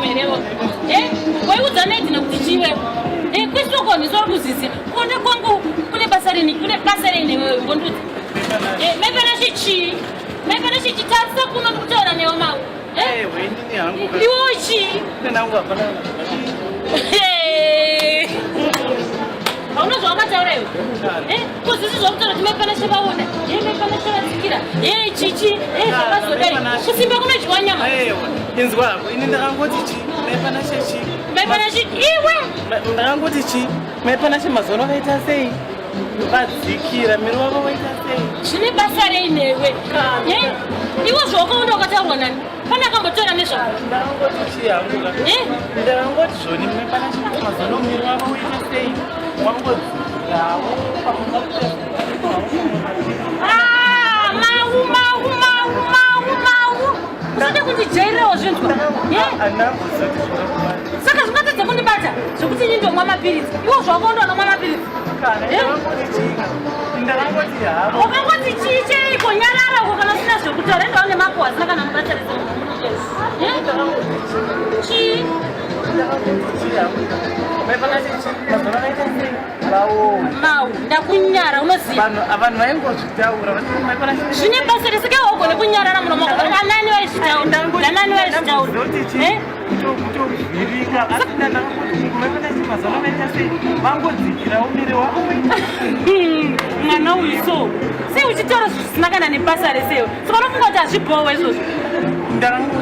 muromo herewo eh? Waiudza maidina kuti chiwe eh, kwesokoni sori kuzisi kuonda kwangu kune basa reni, kune basa rei newewe ngondudza eh, maipanashe chii, maipanashe chii? Tarisa kuno, ndikutaura newe mau. Eh, inini hangu. Iwewo chii? Nangu hapana. Hauna zvawakataura iwe. Eh, kuzisi zvakutaura kuti maipanashe vaona, ye maipanashe vadzikira, ye chichi, ye zvakazodai. Kusimba kunodyiwa nyama. Inzwa hako, ini ndakangoti chi maipanashe chi. Maipanashe iwe. Ndakangoti chi maipanashe mazuva ano vaita sei? Vadzikira, miri wavo waita sei? Zvine basa rei newe? Eh? Iwe zvawakaona wakataurwa nani? Pane akambotaura nezvako? Ndakangoti chi hangu ka. Eh? Ndakangoti zvoni maipanashe mazuva ano miri wavo waita sei? Wangodzikirawo pamwe. Ah, mau mau mau mau mau. Usade kundijairirawo zvinzwa. Eh? Andambozoti zvinokuba. Saka zvingatadza kundibata zvekuti ini ndomwa mapiritsi. Iwo zvawakaona unomwa mapiritsi. Kana Eh? ndakangoti chi. Ndakangoti havo. Wakangoti chii cheiko? Nyarara uko kana usina zvekutaura. Endawo nemako asina kana mubatanidza. Eh? Chii? Mau, ndakunyara unoziva. Vanhu vaingozvitaura. Zvine basa rese ke wagone kunyarara muromo wako. Anani vaizvitaura? Anani vaizvitaura? Eh? Kutovhirika asi ndakangoti maipanashe mazuva ano vaita sei? Vangodzikirawo miri wavo waita. Mwana uyu so sei uchitaura zvisina kana nebasa resewo? Saka unofunga kuti hazvibhowa izvozvo? Ndakangu.